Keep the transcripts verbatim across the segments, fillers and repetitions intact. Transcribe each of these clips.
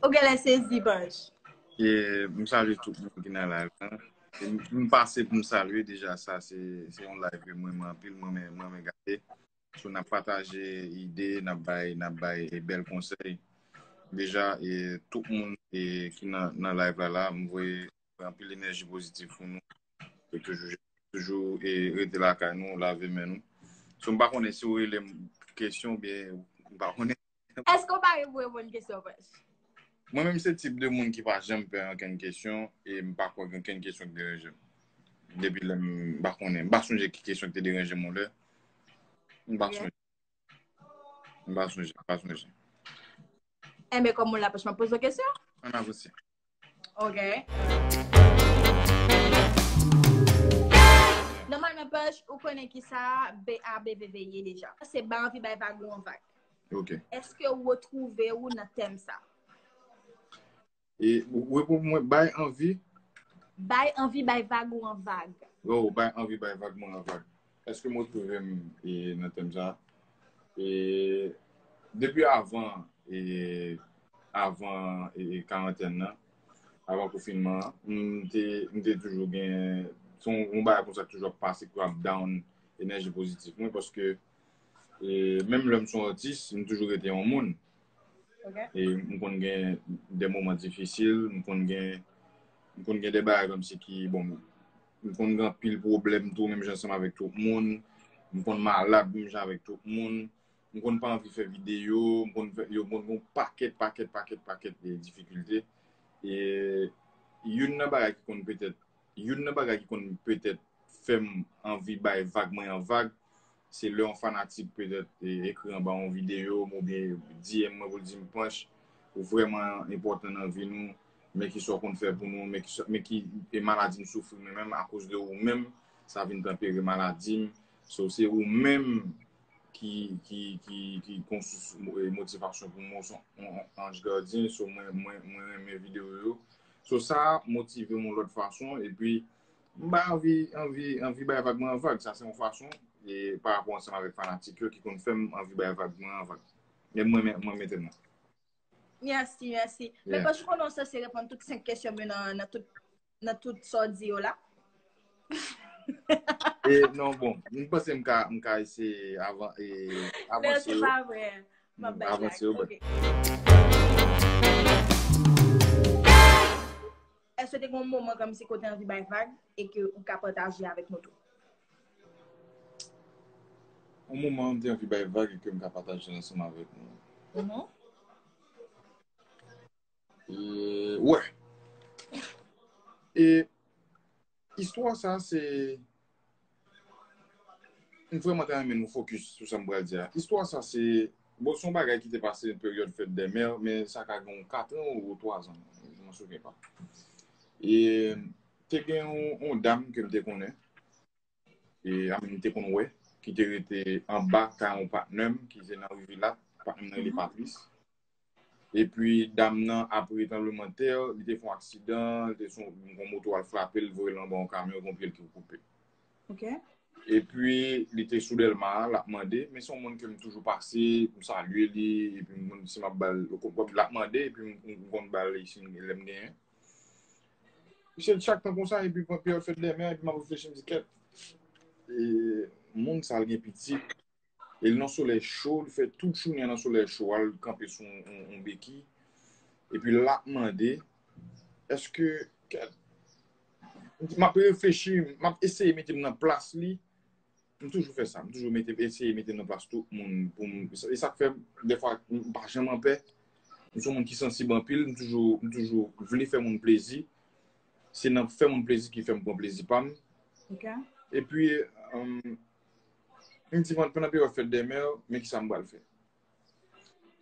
Ou genlè sezi, Panch. E m salye tout moun ki nan live lan. E m m pase pou m salye deja, sa se se yon live ke mwen renmen anpil, mwen renmen mwen renmen gade. So n ap pataje ide, n ap bay n ap bay e bèl konsèy. Deja e tout moun e ki nan nan live la la, m voye anpil enèji pozitif pou nou. E toujou toujou e rete lakay nou, lave men nou. So m pa konnen si w rele m kesyon oubyen m pa konnen. Èske w pare pou reponn kesyon, Panch? Mwen menm se tip de moun ki pa janm pè ankenn kesyon e m pa kwè gen ankenn kesyon ki deranje m. Depi lè m pa konnen, m pa sonje ki kesyon ki te deranje m yon lè. M pa sonje. M pa sonje, m pa sonje. Enben, kòm moun la Panch, m ap poze w kesyon. Ann avanse. Ok. Nòmalman, Panch, ou konnen ki sa B A B V V ye deja. Se bay anvi bay vag ou an vag. Ok. Èske ou retwouve ou nan tèm sa? E ou pou mwen bay anvi? Bay anvi bay vag ou an vag. Oh, bay anvi bay vag mwen an vag. Èske m retwouve m e, nan tèm sa? E depi avan e, avan e, e, karantèn nan, avan konfinman an, m te, m te toujou gen se yon, yon bagay konsa ki toujou ap pase, ki ap down enèji pozitif mwen, paske e, menm lè m se yon atis, m toujou rete yon moun. E m konn gen de moman difisil, m konn gen m konn gen de bagay kòmsi ki, bon, m konn gen anpil pwoblèm tou, menm jan ansanm avèk tout moun. M konn malad menm jan avèk tout moun. M konn pa anvi fè videyo, m konn fè, yo konn gen yon pakèt, pakèt, pakèt, pakèt de difikilte. E youn nan bagay ki konn petèt, youn nan bagay ki konn petèt fè m anvi bay vag mwen an vag, se lè yon fanatik petèt e, ekri anba yon videyo m oubyen D M mwen pou l di m, Panch, ou vrèman enpòtan nan vi nou, men ki sa w konn fè pou nou, men ki sa, men ki e maladi m soufri mwen menm, akoz de ou menm, sa vin tanpere maladi m. So, se ou menm ki, ki, ki, ki, ki yon sous mo- e motivasyon pou mwen, se yon, yon anj gadyen, so mwen, mwen, mwen renmen videyo yo. So, sa motive m yon lòt fason, epi m bay anvi, anvi, anvi bay vag mwen an vag. Sa se yon fason, e pa rapò ansanm avèk fanatik yo ki konn fè m anvi bay vag mwen an vag. Men mwen, mwen, mwen mete non. Mèsi, mèsi. Men Yeah. Panch, ou konnen w sanse reponn tout senk kesyon m yo nan, nan tout, nan tout sa w di yo la. E non, bon, m panse m ka, m ka eseye avan, e, Men avanse se yo. Pa vre. M ap bay Avanse blag. Yo, Ok. Èske te gen yon moman kòmsi kote anvi bay vag e ke ou ka pataje avèk nou tou? Yon moman, m te anvi bay vag e ke m ka pataje ansanm avèk nou. Mhm. E, wè. E, istwa sa, se, m vrèman ta renmen nou fokis sou sa m pral di a. Istwa sa, se, bon, se yon bagay ki te pase peryòd fèt dè mè, men sa ka gen yon kat an ou twa zan, je m'en souviens pas. E, te gen yon, yon dam ke m te konnen, e, a m te konn wè, ki te rete anba kay yon patnè m, ki te nan Rivilat, patnè m nan rele Patris. Epi dam nan, apre tranblemanntè, li te fè yon aksidan, li te sou yon moto al frape l, voye l anba yon kamyon, gon pye l ki koupe. Ok. Epi li te sou Dèlma a, l ap mande, men se yon moun ke m toujou pase, m salye li, epi m konn si m ap ba l, l ap mande, epi m m konn ba l si lè m genyen. Misye chak tan konsa, epi pran peryòd fèt dè mè, epi m ap reflechi, m di, kèt, e, moun sa l gen pitit, e l nan solèy cho, li fè tout jounen an nan solèy cho a, l kanpe sou yon, yon, yon beki, epi l ap mande, èske, kèt, m ap reflechi, m ap eseye mete m nan plas li, m toujou fè sa, m toujou mete, eseye mete m nan plas tout moun, pou m, e sa k fè, dèfwa, m pa janm an pè, m se yon moun ki sansib anpil, m toujou, m toujou vle fè moun plezi, se nan fè moun plezi ki fè m pran plezi pa m. Ok. Epi, um, m di, pandan peryòd fèt dè mè, men ki sa m pral fè.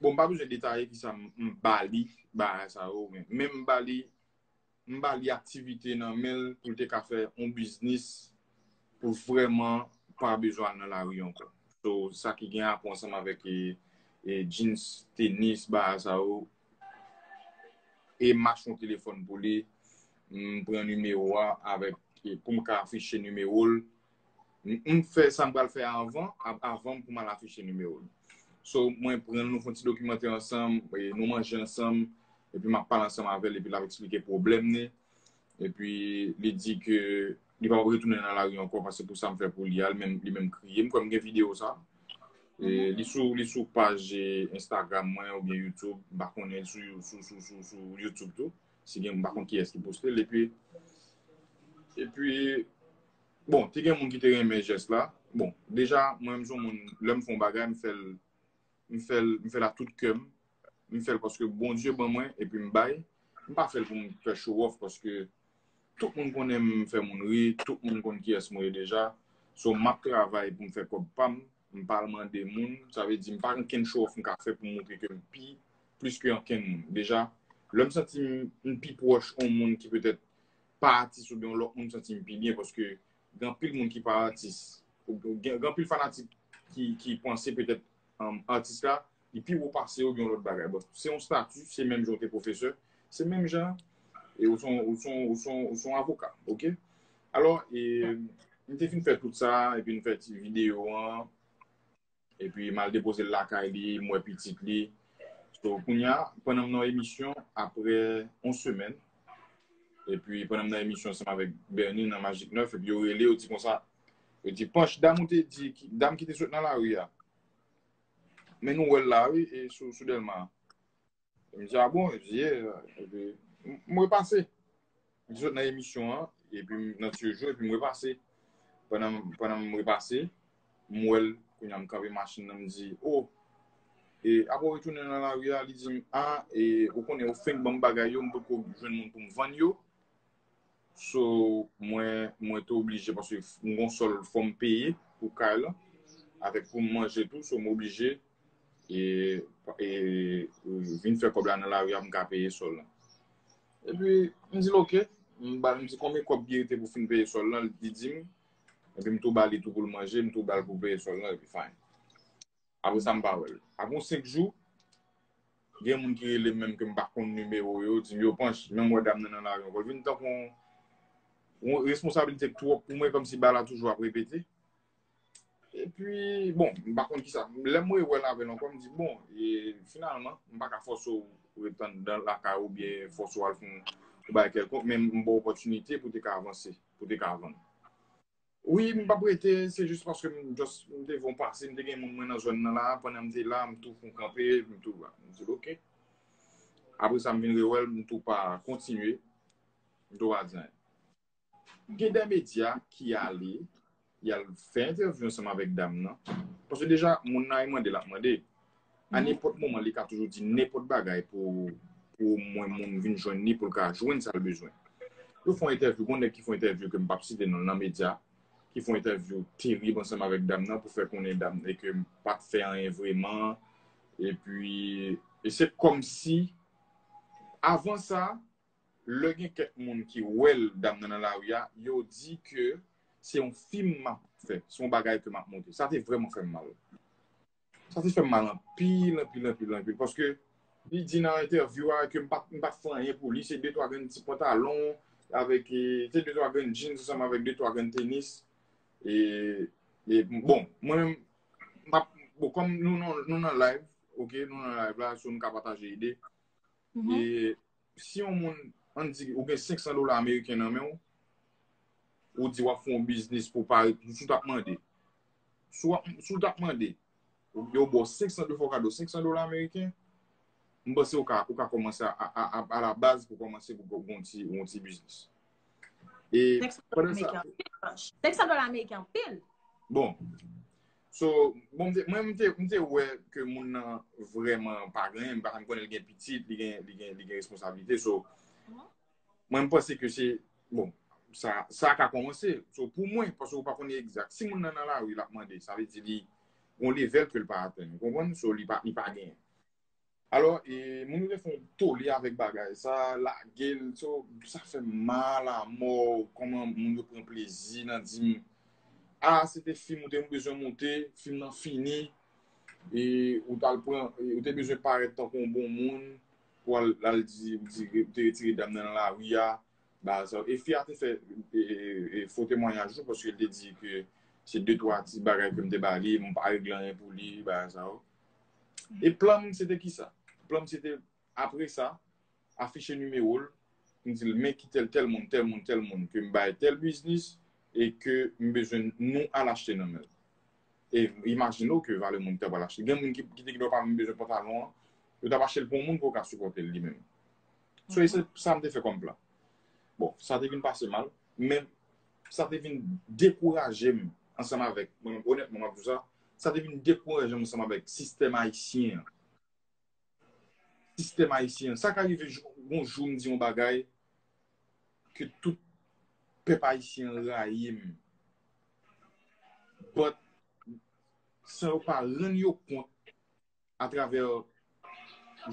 Bon, m pa bezwen detaye ki sa m m ba li, bagay sa yo, men, men m ba li, m ba li aktivite nan men l pou l te ka fè yon biznis pou vrèman pa bezwen al nan lari ankò. So, sa ki gen rapò ansanm avèk e, e jeans, tenis, bagay sa yo, e m achte yon telefòn pou li, m pran nimewo a avèk, e pou m ka afiche nimewo l. M, m fè sa m pral fè a avan, a- avan pou m al afiche nimewo l. So, mwen pran l, nou fè yon ti dokimantè ansanm, e nou manje ansanm, Epi m ap pale ansanm avè l, epi l ap eksplike pwoblèm li. Epi li di ke li p ap retounen nan lari ankò, paske pou sa m fè pou li a, li menm, li menm kriye. M kwè m gen videyo sa. E, li sou, li sou paj, e, Instagram mwen oubyen YouTube, m pa konnen, li sou, sou, sou, sou, sou YouTube tou. Si gen, m pa konn kiyès ki poste l. Epi, epi, bon, te gen moun ki te renmen jès la. Bon, deja, mwen, m se yon moun, lè m fè yon bagay, m fè l, m fè l, m fè l a tout kè m. M fè l paske Bondye ban mwen, epi m bay. M pa fè l pou m fè show off, paske tout moun konnen m fè moun ri, tout moun konn kiyès mwen ye deja. So, m ap travay pou m fè kòb pa m, m pa al mande moun, sa vle di m pa gen ankenn show off m ka fè pou m montre ke m pi, plis ke ankenn moun. Deja, lè m santi m, m pi pwòch yon moun ki petèt pa atis oubyen yon lòt moun, m santi m pi byen, paske gen anpil moun ki pa atis. Gen, gen anpil fanatik ki, ki panse petèt, um, atis la, li pi wo pase yo, gen yon lòt bagay. Bon, se yon stati, se menm jan w te pwofesè, se menm jan, e ou se yon, ou se yon, ou se yon, ou se yon avoka, oke? Alò, e, m te fin fè tout sa, epi m fè ti videyo an, epi m al depoze l lakay li, m wè pitit li. So, kounye a, pandan m nan emisyon, apre yon semèn, epi pandan m nan emisyon ansanm avèk Bernie nan Magic Neuf, epi yo rele, yo di konsa, yo di, Panch, dam ou te di, ki- dam ki te sot nan lari a, men nou wè l la, wi, e sou, sou Dèlma. M di, a bon? Li di, ye. Epi, m m repase. M sot nan emisyon an, epi m nan Tiyo Jou, epi m repase. Pandan, pandan m repase, m wè l, kounye a m kanpe machin nan, m di, o, e apre w retounen nan lari a, li di m, a, e ou konnen, ou fenk ban m bagay yo, m potko jwenn moun pou m vann yo. So, mwen, mwen te oblije, paske m gon sòl fò m peye pou kay lan, avèk pou m manje tou, so m oblije e, e vin fè kòb la nan lari a pou m ka peye sòl lan. Epi, m di l, oke. M ba l, m di, konbyen kòb ki rete pou fin peye sòl lan? Li di m. Epi m tou ba li tou pou l manje, m tou ba l pou peye sòl lan, epi fine. Apre sa, m pa wè l. Apre yon senk jou, gen moun ki rele m menm ke m pa konn nimewo yo, di m, yo, Panch, menm wè dam nan nan lari ankò. L vin tankou yon, yon responsablite k twòp pou mwen, kòmsi bagay la toujou ap repete. Epi, bon, m pa konn kisa. Lè m rewè l avè l ankò, m di, bon, e finalman, m pa ka fòse w ret anndan lakay ou byen fòse w al fè yon bagay kèlkonk, men m ba w opòtinite pou w te ka avanse, pou w te ka vann. Wi, m p ap rete, se jis paske m just, m te fè yon pase, m te gen moun mwen nan zòn nan la, pandan m te la, m tou fè yon kanpe, m tou, m di, oke. Apre sa, m vin rewè l, m tou pa kontinye, m tou pa di anyen. Gen de medya ki ale, y al fè entèvyou ansanm avèk dam nan. Paske deja, moun nan, e mande l ap mande. A nenpòt moman, li ka toujou di nenpòt bagay pou, pou mwen, moun vin jwenn li, pou l ka jwenn sa l bezwen. Yo fè yon entèvyou, gon nèg ki fè yon entèvyou ke m p ap site non l nan medya, ki fè yon entèvyou terib ansanm avèk dam nan pou fè konnen dam nan ke m pa t fè anyen vreman. Epi, e se kòmsi, avan sa, lè gen kèk moun ki wè l, dam nan nan lari a, yo di ke se yon fim m ap fè, se yon bagay ke m ap monte. Sa te vrèman fè m mal. Sa te fè m mal anpil, anpil, anpil, anpil. Paske li di nan entèvyou a ke m pa t, m pa t fè anyen pou li, se de twa grenn ti pantalon, avèk, e, se de twa grenn jeans ansanm avèk de twa grenn tenis. E, e bon, mwen menm, m ap, bon, kòm nou, nou, nou nan live, oke, nou nan live la, so nou ka pataje ide. E si yon moun, ann di, ou gen senk san dola ameriken nan men w, ou di w ap fè yon biznis pou pa, si w t ap mande. Si w ap, si w t ap mande, yo ba w senk san, yo fè w kado senk san dola ameriken, m panse ou ka, ou ka kòmanse a, a, a, a la baz pou kòmanse pou gon ti, yon ti biznis. E pandan sa, senk san dola ameriken anpil. Bon. So, bon, m te, mwen, m te, m te wè ke moun nan vrèman pa gen anyen, m pa, m konnen l gen pitit, li gen, li gen, li gen responsablite. So, mwen, m panse ke se, bon, sa, sa ka kòmanse. So, pou mwen, paske ou pa konnen egzak. Si moun nan nan lari, l ap mande, sa vle di li, gon level ke l pa atenn, ou konprann? So, li pa, li pa genyen. Alò, e, moun yo te fè yon tole avèk bagay sa, lage l, so, sa fè m mal a mò, kòman moun yo pran plezi nan di m, a, se te fim ou te bezwen monte, fim nan fini, e ou t al pran, e ou te bezwen parèt tankou yon bon moun, pou al, al di, di, ou te retire dam nan nan lari a, bagay sa yo. E fi a te fè, e, e, e, fo temwayaj tou, paske l te di ke se de twa ti bagay ke m te ba li, m pa regle anyen pou li, bagay sa yo. E plan m, se te kisa? Plan m, se te, apre sa, afiche nimewo l, m di l, men ki tèl, tèl moun, tèl moun, tèl moun, ke m bay tèl biznis, e ke m bezwen nou al achte nan men l. E imajine w ke valè moun ki ta pral achte. Gen moun ki, ki te gen dwa pa menm bezwen pantalon an, yo t ap achte l pou yon moun pou yo ka sipòte l li menm. So, e se sa m te fè kòm plan. Bon, sa te vin pase mal, men sa te vin dekouraje m ansanm avèk, mwen menm, onètman, m ap di w sa, sa te vin dekouraje m ansanm avèk sistèm ayisyen an. Sistèm ayisyen an. Sa ka rive jou, yon jou m di yon bagay ke tout pèp ayisyen an rayi m. But, san yo pa rann yo kont atravè,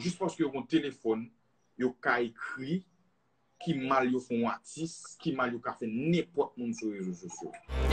jis paske yo gon telefòn, yo ka ekri ki mal yo fè yon atis, ki mal yo ka fè nenpòt moun sou rezo sosyo.